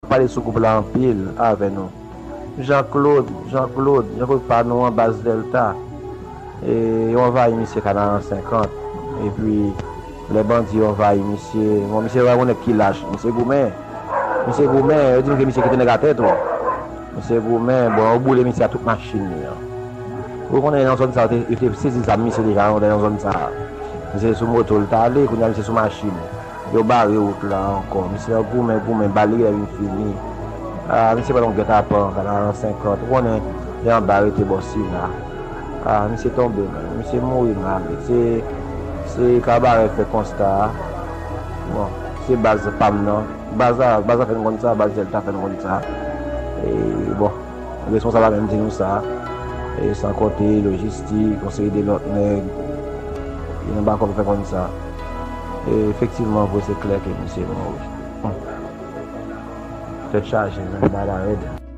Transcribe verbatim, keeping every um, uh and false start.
Pale sou gwoup la anpil avè nou. Jean Claude, Jean Claude, Jean Claude pa nou an, Baz Delta. E, yo anvayi misye Kanaran senkant. Epi, lè bandi yo anvayi misye, bon, misye vrèman yon nèg ki lach. Misye goumen. Misye goumen, yo di m ke misye kite nèg atè tou. Misye goumen, bon, yo boule misye ak tout machin li an. Ou konnen nan zòn sa, yo te, yo te sezi zam misye deja, nan zòn sa. Misye sou moto l t ale, kounye a misye sou machin. Yo bare wout la ankò. Misye ap goumen, goumen, bal li genlè vin fini. Ah, misye pran yon gètapan, Kanaran senkant. Ou konnen, li anba rete bò sila. Ah, misye tonbe, men. Misye mouri mal. Se, se Kabarè k fè konsta a. Bon, se baz pa m nan. Baz la, baz la fè n konn sa, Baz Delta fè n konn sa. E, bon, responsab la menm di nou sa. E san konte lojistik, yon seri de lòt nèg. E nou pa konn fè konn sa. E efektivman vre, se klè ke misye mouri. Hmm. Tèt chaje, men, bagay la rèd.